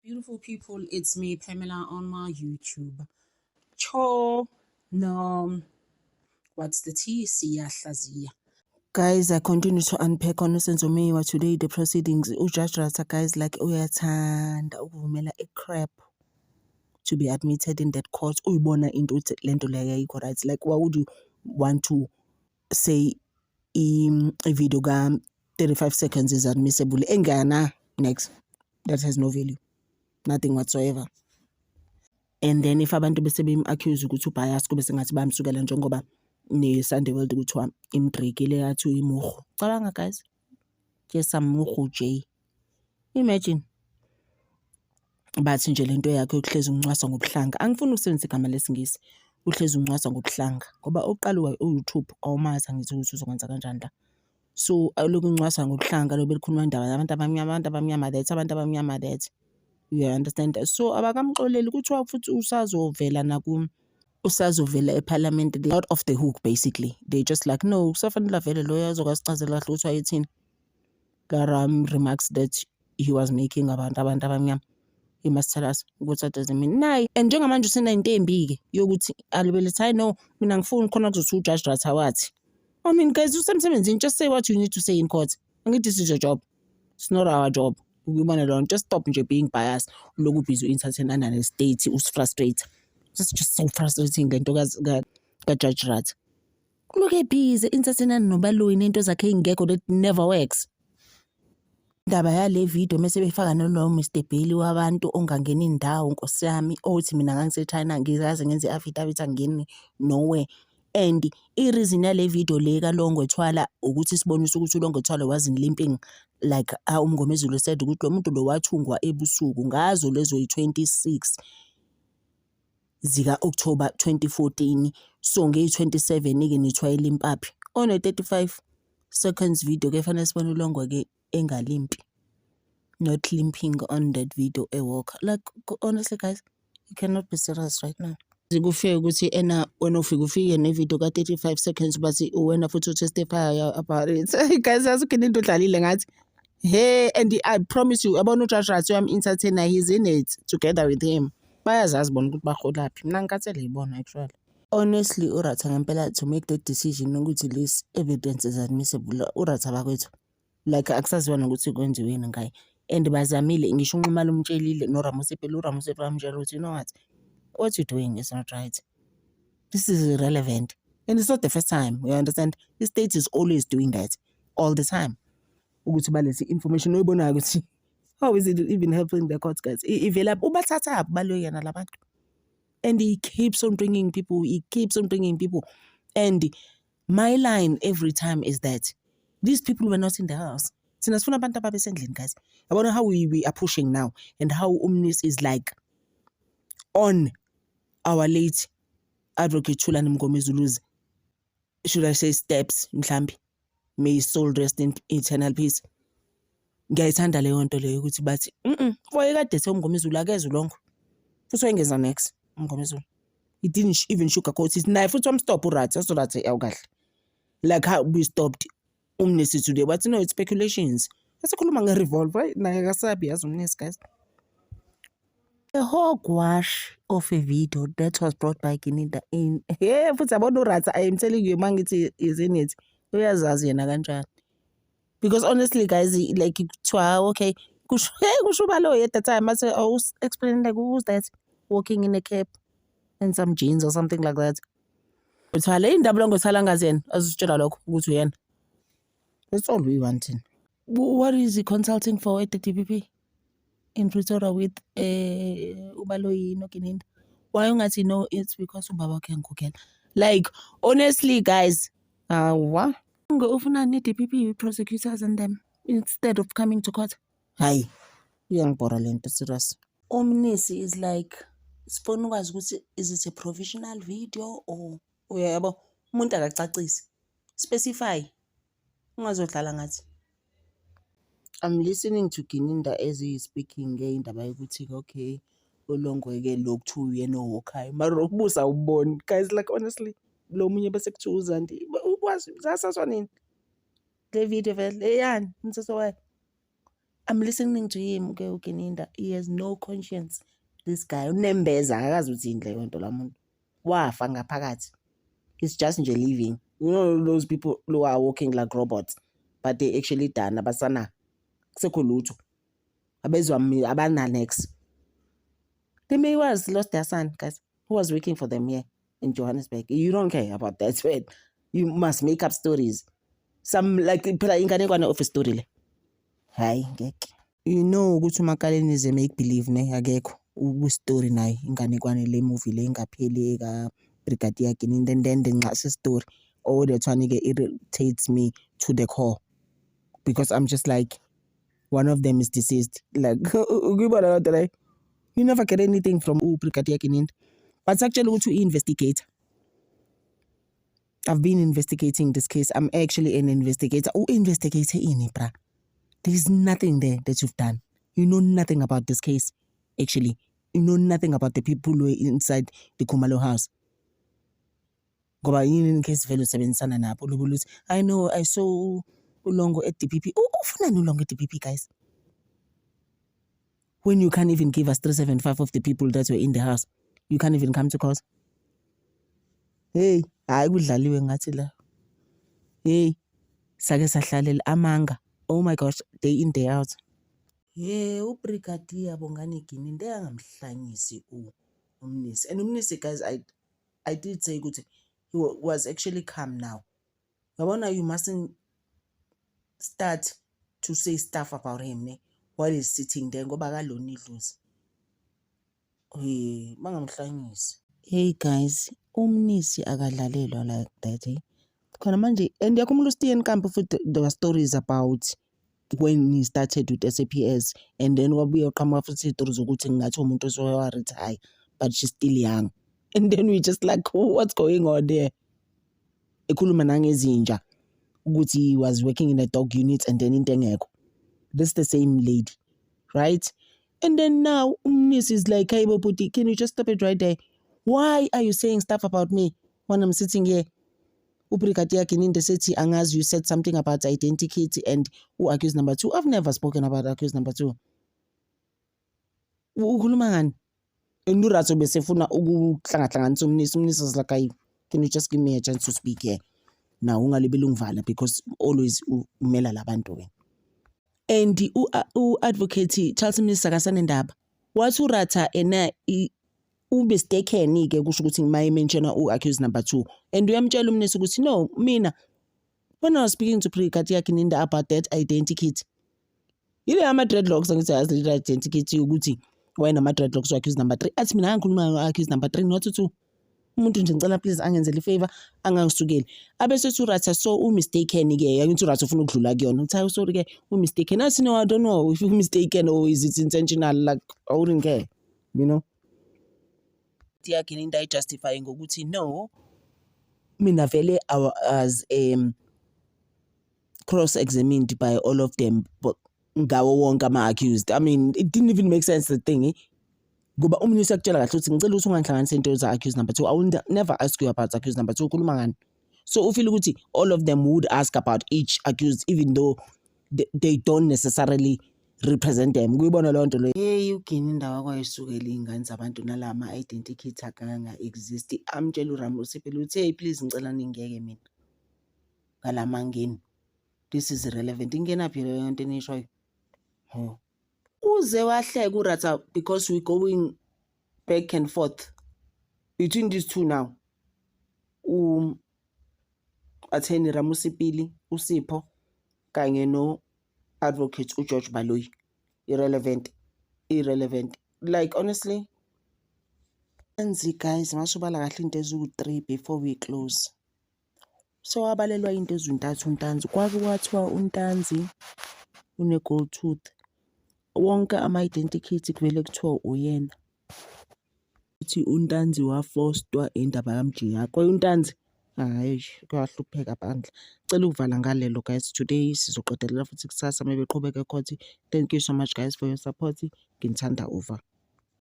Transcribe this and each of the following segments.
Beautiful people, it's me, Pamela, on my YouTube. Cho no, what's the tea? Siyahlaziya. Guys, I continue to unpack on uSenzo Meyiwa today, the proceedings. UJudge Ratha, guys, like uyathanda ukuvumela i-crap to be admitted in that court. Uyibona into ukuthi lento leyo ayikho right. Like, why would you want to say i-video ka-35 seconds is admissible? Engana next. That has no value. Nothing whatsoever. And then if abantu bese bem-accuse ukuthi u-bias, kube sengathi bayamsukela, njengoba ne-Sunday World kuthiwa imdrekile, yathi uyimuhu. Cabanga guys, ke samuhu J. Imagine. Bathi nje lento yakhe yokuhlezi uncwasa ngobuhlanga. Angifuni ukusebenzisa igama lesiNgisi. Uhlezi uncwasa ngobuhlanga ngoba oqala u-YouTube awumazi, angithi, ukuthi uzokwenza kanjani la. So lokhu uncwasa ngobuhlanga lo belikhuluma indaba yabantu abamnyama, abantu abamnyama that, abantu abamnyama that. You understand? So abakamxoleli, kuthiwa futhi usazovela naku usazovela eParliament. They out of the hook basically. They just like, no, kusafanele avele loyo azokasichazela kahle ukuthi wayethini. Garam remarks that he was making abantu abamnyama. He must tell us ukuthi what does it mean. Naye and njengamanje usenayinto embi-ke yokuthi alibele ethi, hayi no, mina ngifuni khona kuzothi uJudge Ratha wathi. I mean guys, usemsebenzini, just say what you need to say in court. Angithi this is your job. It's not our job. Ukubona lona, just stop nje being biased. Uloku busy u-entertainana ne-state, usi-frustrate. It's just so frustrating lento ka-Judge Ratha. Ulokhu ebhizi entertainana noBaloyi nento zakhe ey'ngekho that never works. Indaba yale video mese befaka nalowo Mr Bailey wabantu ongangeni indawo, Nkosi yami, othi mina ngangise-China, ngikaze ngenze i-affidavit, angingeni nowhere. And i-reason yale video le kaLongwe Twala ukuthi sibonise ukuthi uLongwe Twala wasn't limping, like how uMngomezulu said ukuthi lo muntu lo wathungwa ebusuku ngazo lezo yi-26 zika-October 2014. So ngeyi-27-ke nithiwa ilimpaphi on a 35 seconds video ke, fanele sibone uLongwe-ke engalimpi, not limping on that video, e-walker. Like, honestly guys, you cannot be serious right now. Kufike ukuthi ena wena ufike ufike ne-video ka-35 seconds, bathi wena futhi u-testify about it. Guys, yazi ukhona into udlalile ngathi. Hey, and I promise you, yabona uJudge Ratha uyam-entertainer, he's in it together with him. Bayazazi bona ukuthi baholaphi. Mina ngikhathele yibona actually. Honestly, uRatha ngempela to make that decision ukuthi this evidence is admissible, uRatha bakwethu. Like, akusaziwa nokuthi kwenziweni ngaye. And bazamile, ngisho uNxumalo umtshelile noRamosepele, uRamosepele wamtshela ukuthi, you know what you're doing is not right. This is irrelevant. And it's not the first time, you understand? The state is always doing that all the time. Ukuthi balethe information oyibonayo ukuthi how is it even helping the court, guys? Ivela ubathathaphi baloyi yena labantu? And he keeps on bringing people, he keeps on bringing people. And my line every time is that these people were not in the house. Thina sifuna abantu ababesendlini, guys. Yabona how we are pushing now and how uMnisi is like on our late Advocate Thulani Mngomezulu's, should I say, steps mhlambi. May his soul rest in eternal peace. Ngiyayithanda leyo nto leyo ukuthi bathi wayekade ethe uMngomezulu akezwe uLongwe. Futhi wayengeza next uMngomezulu. He didn't even sugarcoat it. Naye futhi wam-stop uRatha, so that awukahle. Like how we stopped uMnisi today. But no, it's speculations. Esikhuluma nge-revolver, right? Naye akasabi yazi uMnisi, guys. A hogwash of a video that was brought by Gininda in. Yeah, futhi yabona uRatha, I am telling you, mangithi is in it. Uyazazi yena kanjani. Because honestly guys, like kuthiwa okay, kusho kusho uBaloyi at the time mase explain like, who's that walking in a cap and some jeans or something like that. Kuthiwa le indaba Longwe Twala ngazi yena azositshela lokho ukuthi uyena. That's all we want. What is he consulting for at the DPP in Pretoria with uBaloyi noGininda? Why ungathi no, it's because ubaba wakhe uyangikhokhela. Like, honestly guys, awa. Ufuna ne-DPP prosecutors and them instead of coming to court. Hayi, iyangibhora lento, serious. UMnisi is like, sifuna ukwazi ukuthi is it a provisional video or uyabo, umuntu akacacisi. Specify. Ungazodlala ngathi. I'm listening to Gininda as he is speaking ngeindaba yokuthi okay, uLongwe-ke lo kuthiwa uyena owokhayo mara ukubusa awuboni guys. Like, honestly, lo munye bese kuthiwa uZandi ukwazi zasazwa nini le video vele eyani umthetho wayo. I'm listening to him ke uGininda. He has no conscience. This guy unembeza akazi ukuthi yini leyo nto la muntu. Wafa ngaphakathi. He's just nje living. You know those people who are walking like robots, but they actually done abasana kusekho lutho. Abezwa abana next. They may was lost their son, guys, who was working for them here in Johannesburg. You don't care about that. Right? You must make up stories. Some like phela inganekwane of a story le. Hayi ngeke. You know ukuthi uMakaleni is a make believe ne, akekho story naye inganekwane le movie le ingapheli ka Brigadier Gininda and then the Nxase story. Oh, that one ke irritates me to the core because I'm just like, one of them is deceased. Like, ukuyibona loo nto leyo. You never get anything from uBrigadier Gininda. But actually ukuthi u-investigator. I've been investigating this case. I'm actually an investigator. U-investigate ini, bra? There's nothing there that you've done. You know nothing about this case, actually. You know nothing about the people who were inside the Khumalo house. Ngoba yini in case vele usebenzisana nabo lobo luthi I know I saw uLongwe at DPP. Ufunani uLongwe at DPP, guys? When you can't even give us 375 of the people that were in the house. You can't even come to court. Hey, hayi kudlaliwe ngathi la. Hey, sake sahlalela amanga. Oh my gosh, day in, day out. Ye, uBrigadier Bongani Gininda angamhlanyisi uMnisi. And uMnisi, guys, I did say ukuthi he was actually calm now. Yabona, you mustn't start to say stuff about him ne while he's sitting there ngoba akalona idlozi. Hey, bangamhlanyisi. Hey guys, uMnisi akadlalelwa like that, eh. Khona manje and yakhumbula uSteenkamp futhi, there were stories about when he started with SAPS and then wabuye waqhamuka futhi iy'tori zokuthi ngathi umuntu osewa-retire but she's still young, and then we just like, "Oh, what's going on there?" Ekhuluma nangezinja ukuthi he was working in a dog unit and then into engekho. This the same lady, right? And then now uMnisi is like, "Hey bhuti, can you just stop it right there? Why are you saying stuff about me when I'm sitting here?" UBrigadier Gininda sethi, "Angazi, you said something about identikit and u-accused number two. I've never spoken about accused number two. Ukhuluma ngani?" And uRatha besefuna ukuhlangahlanganisa uMnisi. UMnisi was like, "Ayi, can you just give me a chance to speak here now? Ungalibeli ungivala because always umela labantu wena." And u-advocate Charles Mnisi akasanendaba. Wathi uRatha ena u-mistaken-ke, kusho ukuthi uma e-mentiona u-accused number two, and uyamtshela uMnisi ukuthi no, mina when I was speaking to Brigadier Gininda about that identikit, yile ama-dreadlocks, angithi yazi le identikit ukuthi wayenama-dreadlocks u-accused number three. Athi mina ngangikhuluma ngo-accused number three, not two. Umuntu nje ngicela please angenzele i-favor, angangisukeli. Abesethi uRatha so u-mistaken-ke, angithi uRatha ufuna ukudlula kuyona, uthi hayi, sorry-ke, u-mistaken. Athi no, I don't know if u-mistaken or is it intentional, like I wouldn't care. Gininda ayi-justify ngokuthi no, mina vele I was cross-examined by all of them, but ngawo wonke ama-accused. I mean, it didn't even make sense, the thing, eh? Ngoba uMnisi uyakutshela kahle ukuthi ngicela ukuthi ungangihlanganisi into za-accused number two. I will never ask you about accused number two. Ukhuluma ngani? So u-feel ukuthi all of them would ask about each accused even though they don't necessarily represent them. Kuyibona leyo nto leyo. Hey, uGininda wakwayisukela iy'ngane zabantu nalama identikit akanga-exist. Amtshela uRamosepele ukuthi hey, please, ngicela ningiyeke mina ngalamangeni. This is irrelevant. Ingenaphi leyo nto eniyishoyo? Ho. Uze wahleka uRatha because we going back and forth between these two now. Attorney Ramosepele, uSipho kanye no advocate uGeorge Baloyi. Irrelevant, irrelevant. Like honestly, Ntanzi guys, masobala kahle into eziwu-three before we close. So wabalelwa into ezintathu uNtanzi. Kwake kwathiwa uNtanzi une-gold tooth. Wonke ama-identikit kuvele kuthiwa uyena. Uthi uNtanzi wafostwa indaba kaMjiyako. UNtanzi, hhayi, kuyahlupheka bandla. Cela ukuvala ngalelo guys. Today sizoqedelela futhi kusasa uma beqhubeka e-court. Thank you so much guys for your support. Nginithanda over.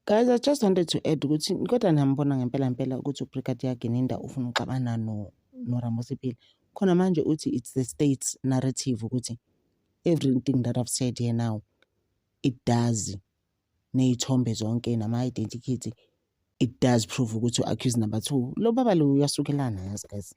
Guys, I just wanted to add ukuthi kodwa niyambona ngempela ngempela ukuthi uBrigadier Gininda ufuna ukuxabana no Ramosepele. Khona manje uthi it's the state's narrative ukuthi everything that I've said here now It does ney'thombe zonke nama-identikit, it does prove ukuthi u-accused number 2 lo baba lo uyasukelana, yazi guys.